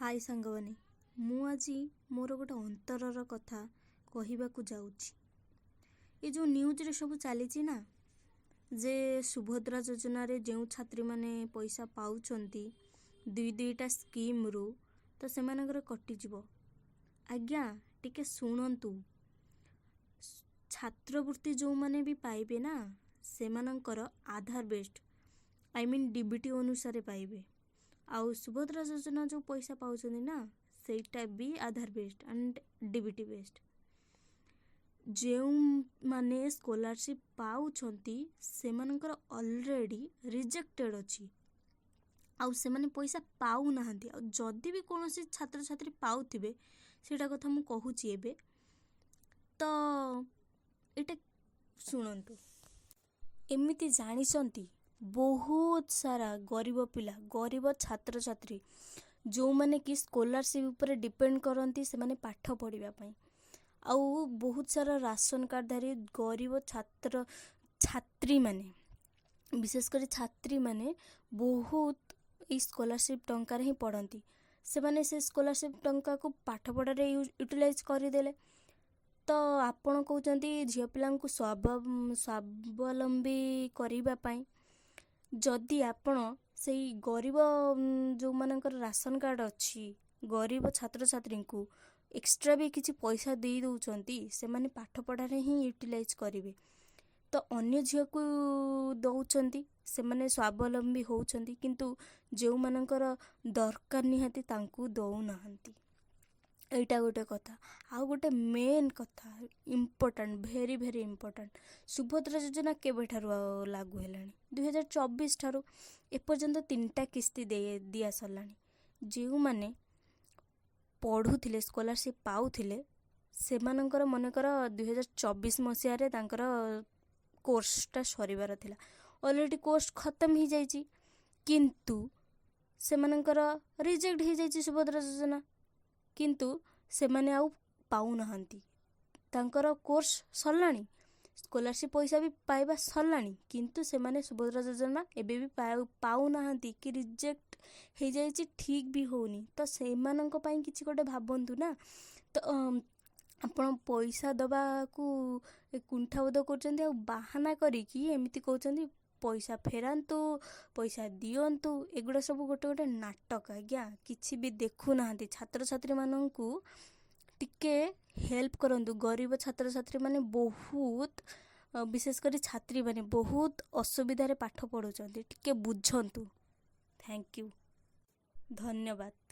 ହାଏ ସାଙ୍ଗମାନେ, ମୁଁ ଆଜି ମୋର ଗୋଟେ ଅନ୍ତରର କଥା କହିବାକୁ ଯାଉଛି। ଏ ଯେଉଁ ନ୍ୟୁଜ୍ରେ ସବୁ ଚାଲିଛି ନା, ଯେ ସୁଭଦ୍ରା ଯୋଜନାରେ ଯେଉଁ ଛାତ୍ରୀମାନେ ପଇସା ପାଉଛନ୍ତି ଦୁଇ ଦୁଇଟା ସ୍କିମ୍ରୁ, ତ ସେମାନଙ୍କର କଟିଯିବ। ଆଜ୍ଞା, ଟିକେ ଶୁଣନ୍ତୁ। ଛାତ୍ରବୃତ୍ତି ଯେଉଁମାନେ ବି ପାଇବେ ନା, ସେମାନଙ୍କର ଆଧାର ବେସ୍ଡ, I mean DBT ଅନୁସାରେ ପାଇବେ। ଆଉ ସୁଭଦ୍ରା ଯୋଜନା ଯେଉଁ ପଇସା ପାଉଛନ୍ତି ନା, ସେଇଟା ବି ଆଧାର ବେସ୍ଡ ଆଣ୍ଡ ଡିବିଟି ବେସ୍ଡ। ଯେଉଁମାନେ ସ୍କଲାରସିପ୍ ପାଉଛନ୍ତି, ସେମାନଙ୍କର ଅଲରେଡ଼ି ରିଜେକ୍ଟେଡ଼ ଅଛି ଆଉ ସେମାନେ ପଇସା ପାଉନାହାନ୍ତି। ଆଉ ଯଦି ବି କୌଣସି ଛାତ୍ରଛାତ୍ରୀ ପାଉଥିବେ, ସେଇଟା କଥା ମୁଁ କହୁଛି ଏବେ, ତ ଏଇଟା ଶୁଣନ୍ତୁ। ଏମିତି ଜାଣିଛନ୍ତି, ବହୁତ ସାରା ଗରିବ ପିଲା, ଗରିବ ଛାତ୍ରଛାତ୍ରୀ, ଯେଉଁମାନେ କି ସ୍କଲାରସିପ୍ ଉପରେ ଡିପେଣ୍ଡ କରନ୍ତି ସେମାନେ ପାଠ ପଢ଼ିବା ପାଇଁ, ଆଉ ବହୁତ ସାରା ରାସନ କାର୍ଡ଼ଧାରୀ ଗରିବ ଛାତ୍ର ଛାତ୍ରୀମାନେ, ବିଶେଷ କରି ଛାତ୍ରୀମାନେ ବହୁତ ଏଇ ସ୍କଲାରସିପ୍ ଟଙ୍କାରେ ହିଁ ପଢ଼ନ୍ତି। ସେମାନେ ସେ ସ୍କଲାରସିପ୍ ଟଙ୍କାକୁ ପାଠପଢ଼ାରେ ୟୁଟିଲାଇଜ୍ କରିଦେଲେ। ତ ଆପଣ କହୁଛନ୍ତି ଝିଅ ପିଲାଙ୍କୁ ସ୍ୱାବଲମ୍ବୀ କରିବା ପାଇଁ। ଯଦି ଆପଣ ସେଇ ଗରିବ, ଯେଉଁମାନଙ୍କର ରାସନ କାର୍ଡ଼ ଅଛି, ଗରିବ ଛାତ୍ରଛାତ୍ରୀଙ୍କୁ ଏକ୍ସଟ୍ରା ବି କିଛି ପଇସା ଦେଇ ଦେଉଛନ୍ତି, ସେମାନେ ପାଠପଢ଼ାରେ ହିଁ ୟୁଟିଲାଇଜ୍ କରିବେ। ତ ଅନ୍ୟ ଝିଅକୁ ଦେଉଛନ୍ତି, ସେମାନେ ସ୍ୱାବଲମ୍ବୀ ହେଉଛନ୍ତି, କିନ୍ତୁ ଯେଉଁମାନଙ୍କର ଦରକାର ନିହାତି, ତାଙ୍କୁ ଦେଉନାହାନ୍ତି। ଏଇଟା ଗୋଟେ କଥା। ଆଉ ଗୋଟେ ମେନ୍ କଥା, important, very very important. Subhadra ଯୋଜନା କେବେଠାରୁ ଲାଗୁ ହେଲାଣି? 2024 ଠାରୁ। ଏପର୍ଯ୍ୟନ୍ତ ତିନିଟା କିସ୍ତି ଦେଇ ଦିଆ ସରିଲାଣି। ଯେଉଁମାନେ ପଢ଼ୁଥିଲେ, ସ୍କଲାରସିପ୍ ପାଉଥିଲେ, ସେମାନଙ୍କର ମନେକର 2024 ମସିହାରେ ତାଙ୍କର କୋର୍ସଟା ସରିବାର ଥିଲା। ଅଲରେଡ଼ି କୋର୍ସ ଖତମ ହେଇଯାଇଛି, କିନ୍ତୁ ସେମାନଙ୍କର ରିଜେକ୍ଟ ହେଇଯାଇଛି ସୁଭଦ୍ରା ଯୋଜନା। କିନ୍ତୁ ସେମାନେ ଆଉ ପାଉନାହାନ୍ତି। ତାଙ୍କର କୋର୍ସ ସରିଲାଣି, ସ୍କଲାରସିପ୍ ପଇସା ବି ପାଇବା ସରିଲାଣି, କିନ୍ତୁ ସେମାନେ ସୁଭଦ୍ରା ଯୋଜନା ଏବେ ବି ପାଉନାହାନ୍ତି କି ରିଜେକ୍ଟ ହେଇଯାଇଛି, ଠିକ୍ ବି ହେଉନି। ତ ସେମାନଙ୍କ ପାଇଁ କିଛି ଗୋଟେ ଭାବନ୍ତୁ ନା। ତ ଆପଣ ପଇସା ଦେବାକୁ କୁଣ୍ଠାବୋଧ କରୁଛନ୍ତି ଆଉ ବାହାନା କରିକି ଏମିତି କହୁଛନ୍ତି, ପଇସା ଫେରାନ୍ତୁ, ପଇସା ଦିଅନ୍ତୁ। ଏଗୁଡ଼ା ସବୁ ଗୋଟେ ଗୋଟେ ନାଟକ ଆଜ୍ଞା। କିଛି ବି ଦେଖୁନାହାନ୍ତି। ଛାତ୍ରଛାତ୍ରୀମାନଙ୍କୁ ଟିକେ ହେଲ୍ପ କରନ୍ତୁ। ଗରିବ ଛାତ୍ରଛାତ୍ରୀମାନେ ବହୁତ, ବିଶେଷ କରି ଛାତ୍ରୀମାନେ ବହୁତ ଅସୁବିଧାରେ ପାଠ ପଢ଼ୁଛନ୍ତି। ଟିକେ ବୁଝନ୍ତୁ। Thank you, ଧନ୍ୟବାଦ।